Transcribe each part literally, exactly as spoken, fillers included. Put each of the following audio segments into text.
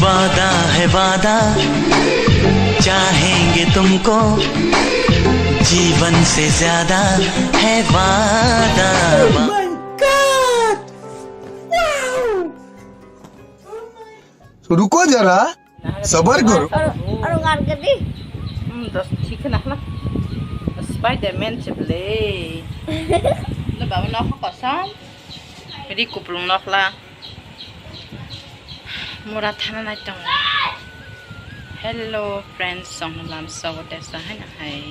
वादा है वादा, चाहेंगे तुमको, जीवन से ज्यादा है वादा। Oh my God! Wow! रुको जरा, सबर करो। Oro, oro ngar gedi. Hmm, dos thik na khla. Spider-Man se ble. Lo baba nok kosom. Ri kuplung nok la. Mura thana nai tongo. Hello friends, song lam sogo tesa hai na hai.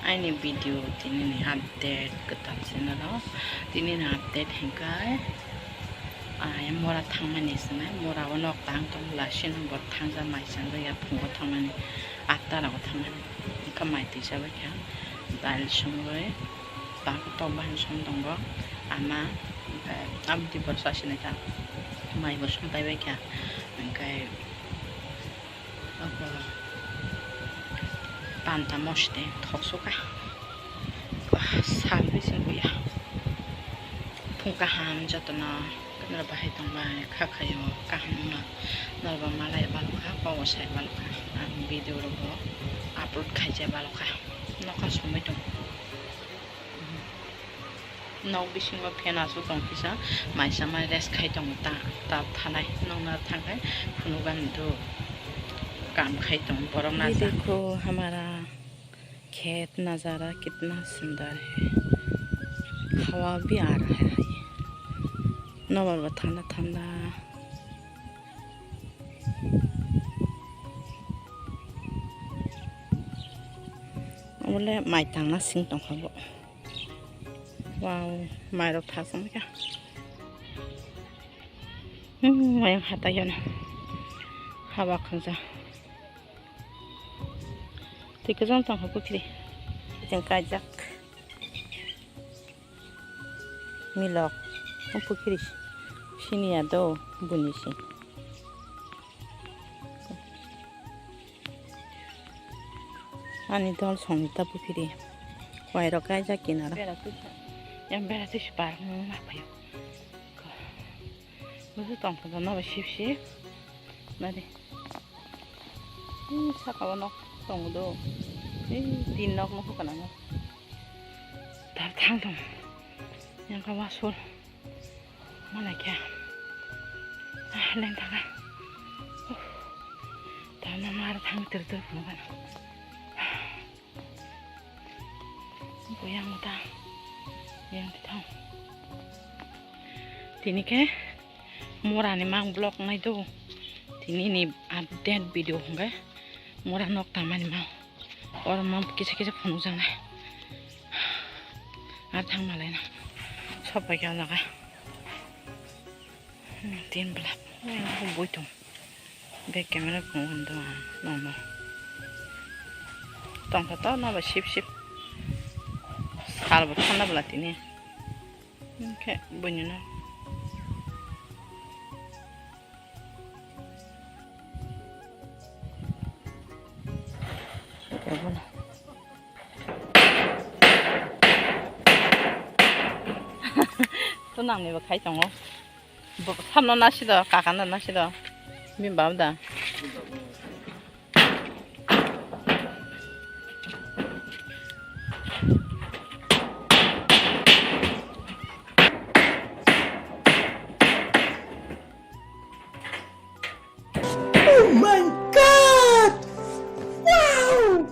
Aini video tini ni update kwtal channel o. Tini ni update hingkai. Ai mura thangmani sinai, mura o nok tang tong la sino bor thangja mai sanjak ya phungo thangmani. Atta rogo thangmani. Hingkha mai tisa bai kha. Dal songoi. Bangkhe tok bahai song tongo ama, hingkhe aboni borok sasinaikha, mai bo song paibaikha, hingkhe abo panta moste thok sukha, sal bising buya, phung kaham jotono. Norok bahai tongbai kha khaio, kaham wngno norokbo malai balokha, kobo sai balokha, ang video rogo upload khaijak balokha, nokha songwi tongo. Nok bisingo fan aswk tong kisa, maisa mai rest khai tongo ta, ta thanai, nokna thangkhai phunukgani do, kam khai tongo borok ये na देखो हमारा खेत नज़ारा कितना सुंदर है, हवा भी आ रहा है, नोबर bo thanda thanda. Obole mai tangna sing tongkha bo. Wow, mai rok thasang kha. Hmm, mai hatai ano. Haba khanja. Twi kwchang tongkha pukhri. Jeng kajak. Milok. Pukhri. Sini ado bunisi. Ani dol songni ta pukhiri. Wairok kaijak kinaro. Bera twi sa. Yang bera twi si par ma phayo. Busu tong tong no sip sip. Nari. Ini saka o nok tong do. Ini tin nok no kana no. Tar thang tong. Yang ka wasul. Mana kya? Ah, leng thanga. Tama mar thang ter ter phunukha. Buyang ta. Yang thang. Tini khe mura ni mang vlog nai do. Tini ni update video hwnkhe mura nok tangmani mang. Oro ma kisa kisa phunukjaknai. Ar thang malai na. Sop pai kha o jaga. Tin bwla. Bui tong. Bek camera phunuk do ang nono. Tongkha to no ba sip sip. Sal bo thanda bwla tini. Hwnkhe buini no. Tunang ni bo khai tongo. Bo-, samno nasi do, kakano nasi do. Bini bab da. Oh my God! Wow!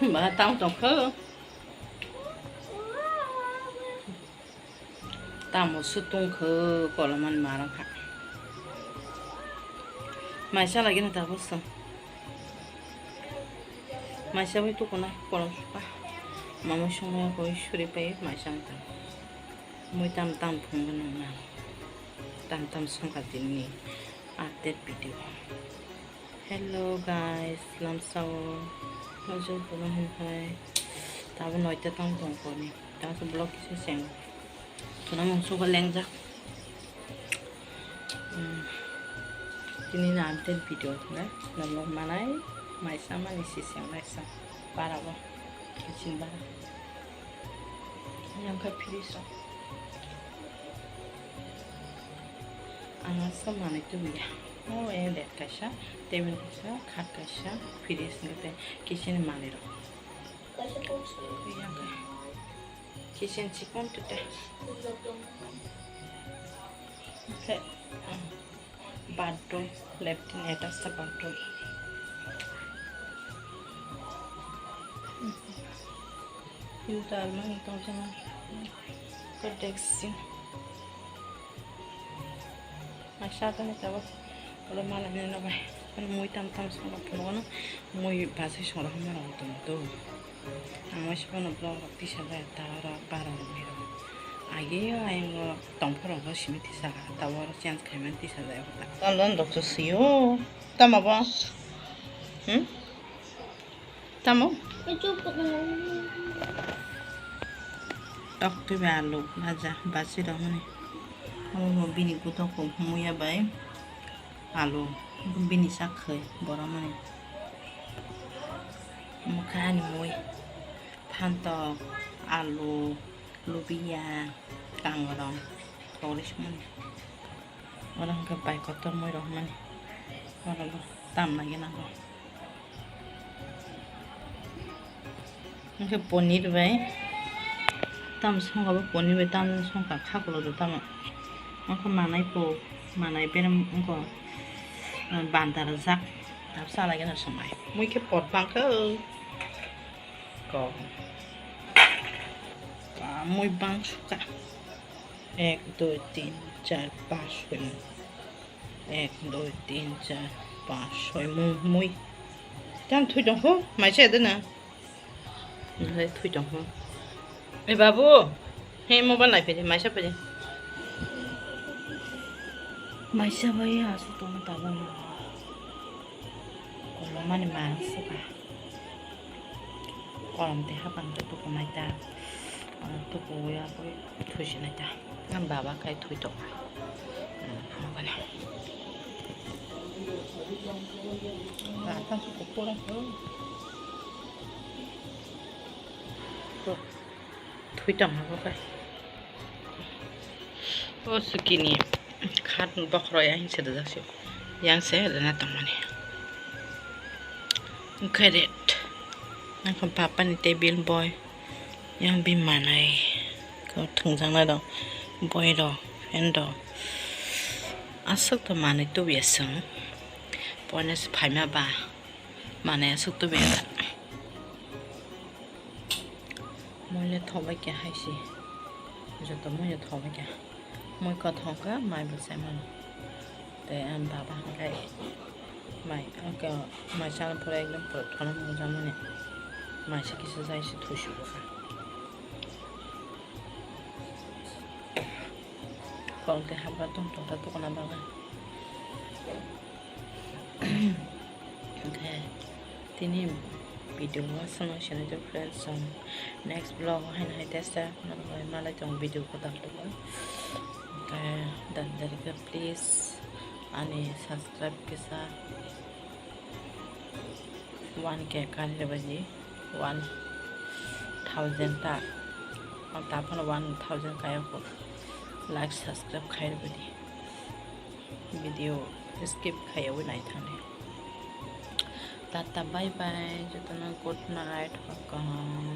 Ma tang tong kho. Tamo su tong kho, kolomani marang kha. Maisa lagi na tabuk sa. Maisa bai tukuna kolom suka. Mama songya koi suri pai maisa ta. Mui tam tam phunga nang na. Tam tam songka tini update video. Hello guys, lamsao. Mujung kono hwn hai. Tabo noita tang tong koni. Tang so vlog kisa seng. Tuna mung suka lengjak. Hmm. Tini na update video na. Namlok manai. Maisa mani siseng maisa. Para bo. Kitchen bara. Yang kha fridge rok. Ang aswk manwi tubuya. O e bed kaisa, table kaisa, khat kaisa, fridge hwnkhe tei kitchen ni manwi rok. Yang kha kitchen chikon tete. Hwnkhe, um, Bathroom, latrine attached ta bathroom. Filter almani tongchana. Ko desk sing. Maisa tani tabo. Olo mala ni no bai. Kono mui tam tam song rok phunukgo no. Mui basai song rok ma rok tong to. Ang waisa bono vlog rok tisa jaya ta oro bara rok ni rok. Age o ayang o tongphor rok bo simi tisa ka ta oro change khaimani tisa jaya ta. Tamo doktor sio. Tamo bo? Hmm? Tamo? Tok twi ba alu baja basi rok mani. Amo bo bini kutok ko muya bai. Alu bini sak khai borok mani. Omo khe ani mui phantok, alu, lubiya, kangrong, togri songmani. Oro hwnkhe bai kotor mui rok mani. Oro bo tam lagi nango. Hwnkhe ponir bai tam songkha bo, ponir bai tam songkha kha kulo do tamo. Wngkha manai po, manai berem wngkha, ah, banta rwjak. Tabsa lagi no swmai. Mui khe pot bangkha. Ko. Ba mui bang suka. Ek, dui, tin, char, panch, soi. Ek, dui, tin, char, panch, soi. Mui, mui. Tang thui tong pho, mai se de na. Nai thui tong pho. E babu, he mobile nai phe de, mai sa phe de. Mai sa bai asu tong ta ba na. Kolomani ma suka. Kolom tei hapang tei tukunai ta. Tukuya koi thuisinai ta. Ang baba kai thui tok. Hmm, hamkani. Baba kai thui tok. Thui tong habo khe. O sukini khat bokhorok ya hingse rijak se. Yang se rina tongmani. Wngkhe red. Wngkha papa ni table boy. Yang bi manai. Ko thwngjaknai rok. Boy rok. Fan rok. Aswk to manwi tubuya chwng. Poina se phaima ba. Manai aswk tubuya ta. Mui le thok bai kha hai se. Joto mui le thok bai kha. Mui kothok kha, mai bo sai mano. Tei ani baba hwnkhe mai, hwnkhe mai chana pore ekdom pore thono mungjakmani. Mai se kisa jai se thuisugo kha. Kok tei habra tong tong ta dukana bagwi. Hwnkhe tini video o aswk no sinai tok friends, chwng next vlog o haino hai testa norok bai malai tongo video kwtal tongo. Hwnkhe dan dari khe please ani subscribe kisa one K kari rwbaidi, one thousand ta, taphano one thousand kayoko like subscribe khai rwbaidi. Video skip khaiyawi naithani. Tata bye bye, jotono good night, hor kaham.